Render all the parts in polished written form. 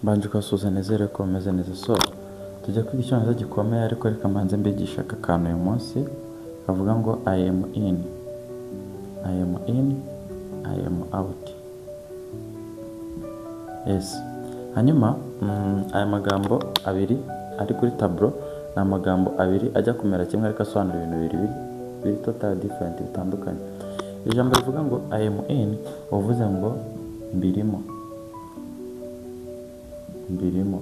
Mbanje kubasuhuza, nizere ko mumeze neza. So tujya kwiga icyongereza gikomeye, ariko reka mbanze mbigisha aka kantu uyu munsi kavuga ngo "I am in, I am in, I am out." Yes. Hanyuma aya magambo abiri ari kuri tableau ni amagambo abiri ajya kumera kimwe, ariko asobanura ibintu bibiri biri total different, bitandukanye. Ijambo rivuga ngo "I am in", uvuze ngo mbirimo. Mbirimo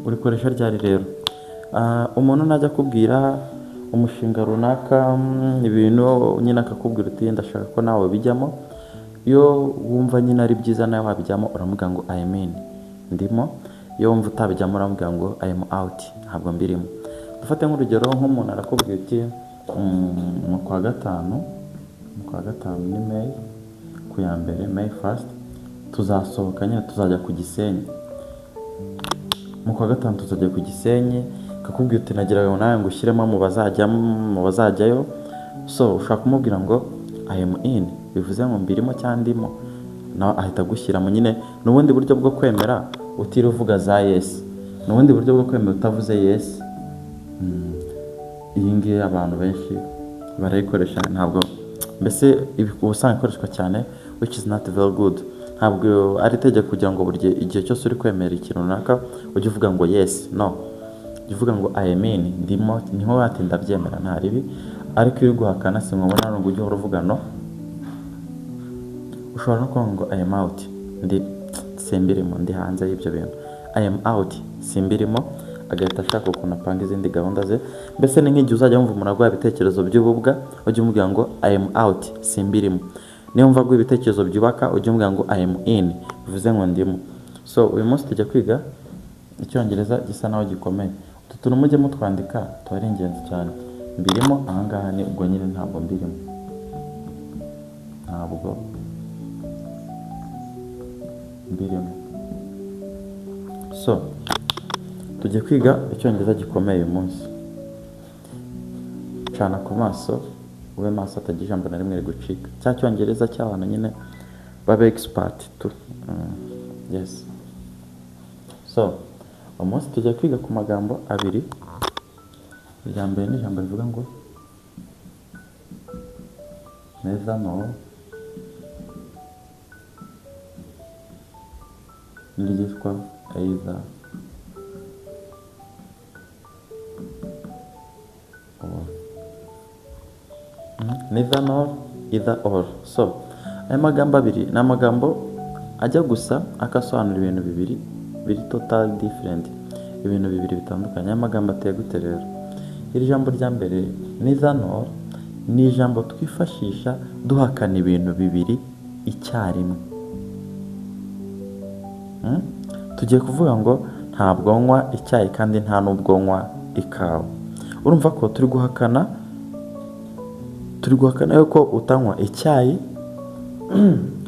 urikoresha ryari rero? Umuntu najya akubwira umushinga runaka, ibintu nyine, akakubwira uti "Ndashaka ko nawe bijyamo", iyo wumva nyine ari byiza nawe wabijyamo, uramubwira ngo "I am in", ndimo. Iyo wumva utabijyamo, uramubwira ngo "I am out", ntabwo mbirimo. Dufate nk'urugero, nk'umuntu arakubwira uti "Mu kwa gatanu ni May, ku ya mbere, May 1st, tuzasohoka nyine, tuzajya ku Gisenyi. Mu kwa gatanu tuzajya ku Gisenyi." Kakubwira uti "Nagiraga ngo nawe ngo ushyiremo mu bazajyayo." So ushobora kumubwira ngo "I am in", bivuze ngo mbirimo cyangwa ndimo, nawe ahita agushyiramo nyine. Ni ubundi buryo bwo kwemera utiriwe uvuga za yes, ni ubundi buryo bwo kwemera utavuze yes. Iyi ngiyi abantu benshi barayikoresha, ntabwo mbese uba usanga ikoreshwa cyane, which is not very good. Ntabwo ari itegeko kugira ngo buri gihe, igihe cyose uri kwemera ikintu runaka, ujye uvuga ngo yes. No, ujye uvuga ngo "I am in", ndimo, niho wati ndabyemera, nta ribi. Ariko iyo uri guhakana, si ngombwa ngo ujye uhora uvuga no. Ushobora no kuvuga ngo "I am out", ndi simbirimo, ndi hanze y'ibyo bintu, "I am out", simbirimo, agahita ashaka ukuntu apanga izindi gahunda ze. Mbese ni nk'igihe uzajya wumva umuntu aguha ibitekerezo by'ububwa, ujye umubwira ngo "I am out", simbirimo. Niyo wumva aguha ibitekerezo byubaka, ujye umubwira ngo "I am in", bivuze ngo ndimo. So uyu munsi tujya kwiga icyongereza gisa naho gikomeye. Utu tuntu mujye mutwandika, tuba ari ingenzi cyane. Mbirimo ahangaha ni ubwo nyine ntabwo mbirimo, ntabwo mbirimo. So tugiye kwiga icyongereza gikomeye uyu munsi. Cana ku maso, ube maso, atagira ijambo na rimwe rigucika, cya cyongereza cy'abantu nyine babe expert tu. Yes. So uyu munsi tujya kwiga ku magambo abiri. Irya mbere ni ijambo rivuga ngo neither nor, n'iryitwa either or. Neither nor, either or. So aya magambo abiri ni amagambo ajya gusa, akasobanura ibintu bibiri biri total different, ibintu bibiri bitandukanye. Aya magambo ateye gute rero? Iri jambo rya mbere, neither nor, ni ijambo twifashisha duhakana ibintu bibiri icyarimwe. Tugiye kuvuga ngo ntabwo nywa icyayi kandi nta n'ubwo nywa ikawa. Urumva ko turi guhakana yuko utanywa icyayi,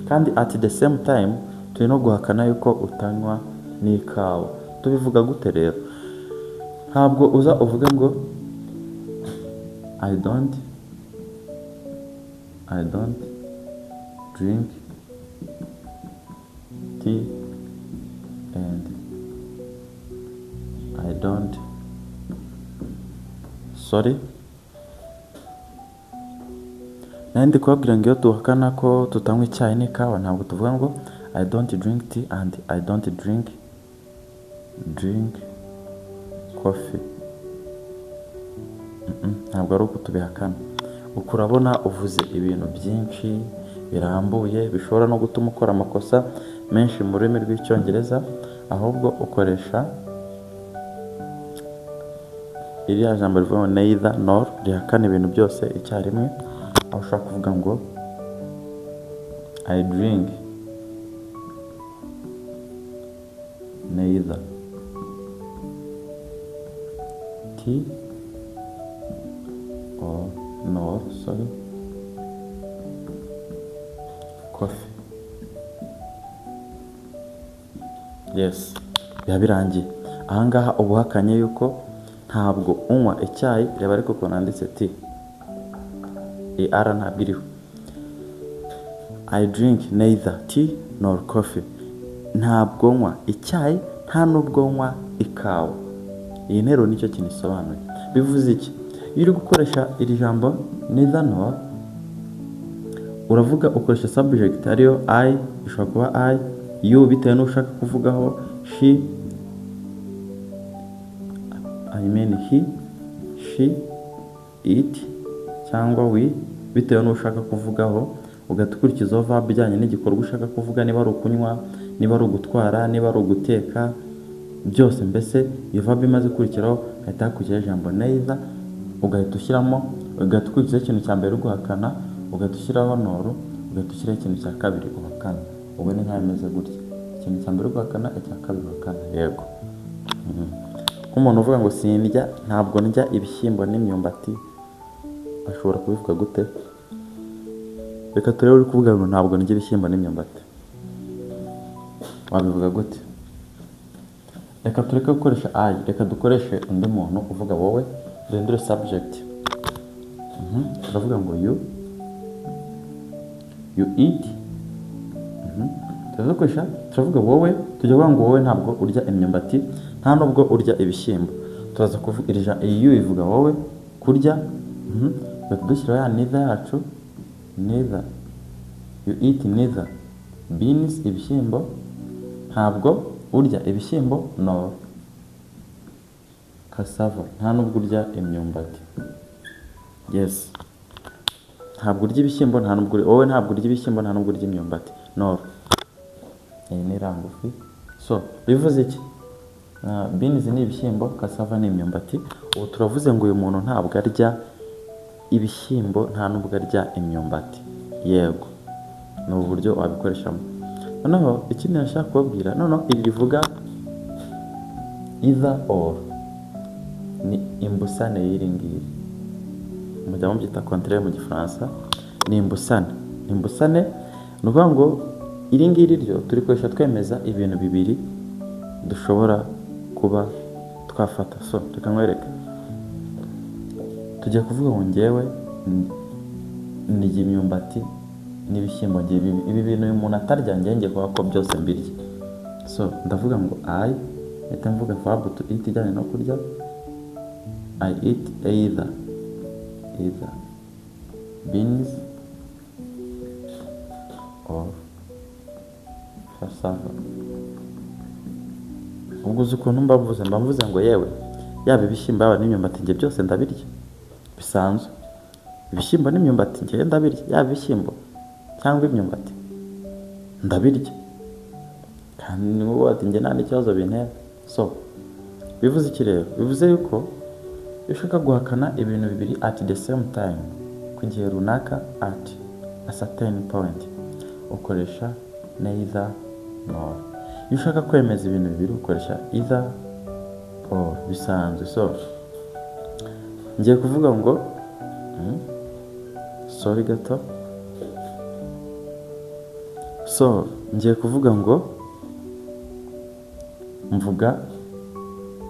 kandi at the same time turi no guhakana yuko utanywa n'ikawa. Tubivuga gute rero? Ntabwo uza uvuge ngo "I don't drink tea and I don't", sorry, nari ndi kubabwira ngo iyo duhakana ko tutanywa icyayi n'ikawa, ntabwo tuvuga ngo "I don't drink tea and I don't drink coffee". Ntabwo ari uko tubihakana. Uko urabona uvuze ibintu byinshi birambuye bishobora no gutuma ukora amakosa menshi mu rurimi rw'Icyongereza. Ahubwo ukoresha iriya jambo rivuga ngo neither nor, rihakana ibintu byose icyarimwe, aho ushobora kuvuga ngo "I drink neither tea or nor", sorry, "coffee". Yes, biba birangiye. Ahangaha uba uhakanye yuko ntabwo unywa icyayi. Reba ariko ukuntu handitse tea, r ntabwo iriho. "I drink neither tea nor coffee." Ntabwo nywa icyayi, nta nubwo nywa ikawa. Iyi nteruro nicyo kintu isobanuye. Bivuze iki? Iyo uri gukoresha iri jambo neither nor, uravuga, ukoresha subject ariyo I, ishobora kuba I, you, bitewe n'uwo ushaka kuvugaho, she, I mean he, she, it cyangwa we, bitewe n'uwo ushaka kuvugaho, ugahita ukurikizaho verb ijyanye n'igikorwa ushaka kuvuga, niba ari ukunywa, niba ari ugutwara, niba ari uguteka, byose. Mbese iyo verb imaze gukurikiraho, hahita hakurikiraho ijambo neither, ugahita ushyiramo, ugahita ukurikizaho ikintu cya mbere uri guhakana, ugahita ushyiraho nor, ugahita ushyiraho ikintu cya kabiri uhakana. Ubwo ni nk'aho imeze gutya: ikintu cya mbere uri guhakana, icya kabiri uhakana. Yego. Nk'umuntu uvuga ngo sindya, ntabwo ndya ibishyimbo n'imyumbati, ashobora kubivuga gute? Reka turebe. Uri kuvuga ngo ntabwo ndya ibishyimbo n'imyumbati, wabivuga gute? Reka tureke gukoresha I, reka dukoreshe undi muntu uvuga wowe, duhindure subject. Turavuga ngo you eat. Turakoresha, turavuga wowe, tujya kuvuga ngo wowe ntabwo urya imyumbati, nta nubwo urya ibishyimbo. Turaza kuvuga iri iyi you ivuga wowe, kurya. Tugahita dushyiraho ya neither yacu, neither. You eat neither beans, ibishyimbo, ntabwo urya ibishyimbo, nor cassava, nta nubwo urya imyumbati. Yes, ntabwo urya ibishyimbo, nta nubwo wowe ntabwo urya ibishyimbo, nta nubwo urya imyumbati. Nor iyi ni irangufi. So bivuze iki? Beans ni ibishyimbo, cassava ni imyumbati. Ubu turavuze ngo uyu muntu ntabwo arya ibishyimbo, nta nubwo arya imyumbati. Yego, ni ubu buryo wabikoreshamo. Noneho ikindi nashaka kubabwira, noneho iri rivuga either or, ni imbusane y'iri ngiri, mujya mubyita contraire mu Gifaransa. Ni imbusane, ni imbusane. Ni ukuvuga ngo iri ngiri ryo turikoresha twemeza ibintu bibiri dushobora kuba twafata. So reka nkwereke. Tugiye kuvuga ngo ngewe ndya imyumbati n'ibishyimbo. Ngiye ibi bintu uyu muntu atarya, ngewe ngiye kuvuga ko byose mbirya. So ndavuga ngo I, mpita mvuga verb to eat ijyanye no kurya. I eat either beans or cassava. Ubwo uzi ukuntu mba mvuze? Mba mvuze ngo yewe, yaba ibishyimbo, yaba n'imyumbati, njye byose ndabirya bisanzwe. Ibishyimbo n'imyumbati njyewe ndabirya, yaba ibishyimbo cyangwa imyumbati ndabirya, kandi ni wowe ati njye nta n'ikibazo bintera. So bivuze iki rero? Bivuze yuko iyo ushaka guhakana ibintu bibiri at the same time, ku gihe runaka, at a certain point, ukoresha neither nor. Iyo ushaka kwemeza ibintu bibiri, ukoresha either or bisanzwe. So ngiye kuvuga ngo sorry gato. So ngiye kuvuga ngo mvuga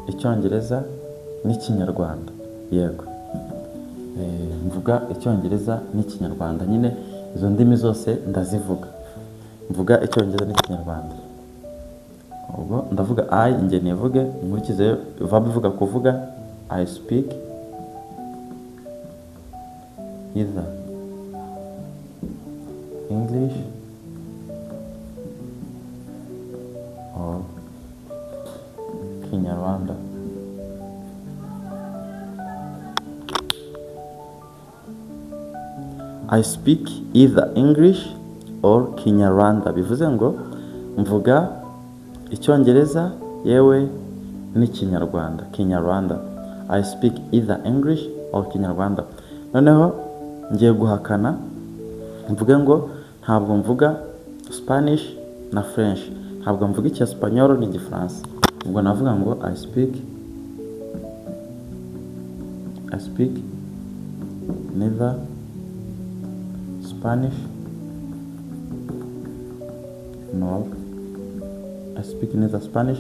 Icyongereza n'Ikinyarwanda. Yego. Mvuga Icyongereza n'Ikinyarwanda nyine, izo ndimi zose ndazivuga. Mvuga Icyongereza n'Ikinyarwanda. Ubwo ndavuga I, njye nivuge, nkurikize verb ivuga kuvuga. I speak either English or Kinyarwanda. I speak either English or Kinyarwanda. Bivuze ngo mvuga Icyongereza yewe n'Ikinyarwanda. Kinyarwanda. I speak either English or Kinyarwanda. Noneho ngiye guhakana, mvuge ngo ntabwo mvuga Spanish na French. Ntabwo mvuga Icyesipanyol n'Igifaransa. Ubwo navuga ngo I speak neither Spanish nor, I speak neither Spanish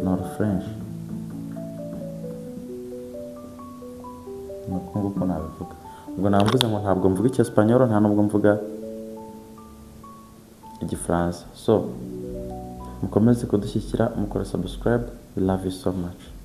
nor French. Ni uko nguko nabivuga. Ubwo namvuze ngo ntabwo mvuga Icyesipanyol, nta nubwo mvuga Igifaransa. So Mukomeze kudushyigikira mukora subscribe. We love you so much.